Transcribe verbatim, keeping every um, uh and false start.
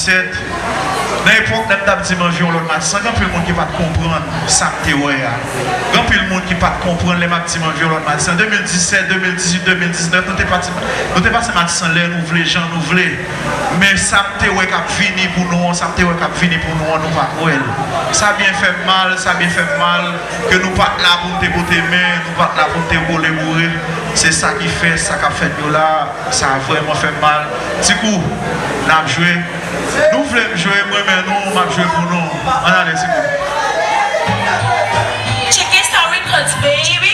Nan epòk lè m t ap di m anvi yon lòt Matisan, gen anpil moun ki pa t konprann sa m te wè a. Gen anpil moun ki pa t konprann lè m ap di m anvi yon lòt Matisan. De mil disèt, de mil dizuit, de mil diznèf, nou te pati, nou te pase Matisan lè nou vle, jan nou vle. Men sa m te wè k ap vini pou nou an, sa m te wè k ap vini pou nou an, nou pa t wè l. Sa byen fè m mal, sa byen fè m mal, ke nou pa t la pou n te pote men, nou pa t la pou n te kole boure. Se sa ki fè sa k ap fèt yo la, sa vrèman fè m mal. Ti kou, n ap jwe. Nou vle m jwe, m renmen nou, m ap jwe pou nou. Ann ale, ti kou. Tcheke sa records, baby.